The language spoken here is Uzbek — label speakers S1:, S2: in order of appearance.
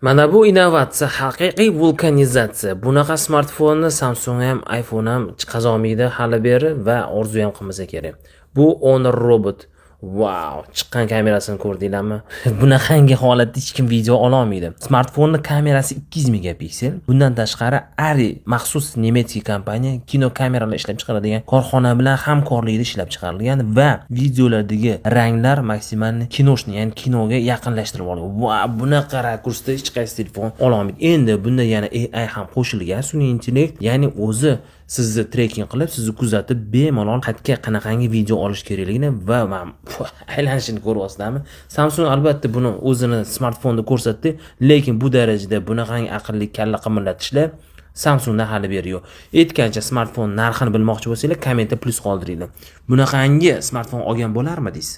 S1: Mana bu innovatsiya, haqiqiy vulkanizatsiya. Bunaqa smartfonni Samsung ham, iPhone ham chiqazolmaydi hali beri va orzu ham qilmasa kerak. Bu Honor Robot. Vau, chiqqan kamerasini ko'rdinglarmi? Bunaqangi holatda hech kim video ololmaydi. Smartfonni kamerasi 200 megapiksel. Bundan tashqari, ARRI, maxsus немецкий kompaniya, kino kameralar ishlab chiqaradigan korxona bilan hamkorlikda ishlab chiqarilgan va videolardagi ranglar maksimal киношный, ya'ni kinoga yaqinlashtirib olgan. Va bunaqa rakursda hech qaysi telefon ololmaydi. Endi bunda yana AI ham qo'shilgan, sun'iy intellekt, ya'ni o'zi sizni tracking qilib, sizni kuzatib, bemalol qayerga qanaqangi video olish kerakligini va man aylanishini ko'ryapsizlarmi? Samsung albatta buni o'zini smartfonda ko'rsatdi, lekin bu darajada bunaqangi aqlli kalla qimirlatishlar Samsungda hali beri yo'q. Aytgancha, smartfon narxini bilmoqchi bo'lsanglar, kommentda plyus qoldiringlar. Bunaqangi smartfon olgan bo'larmidingiz?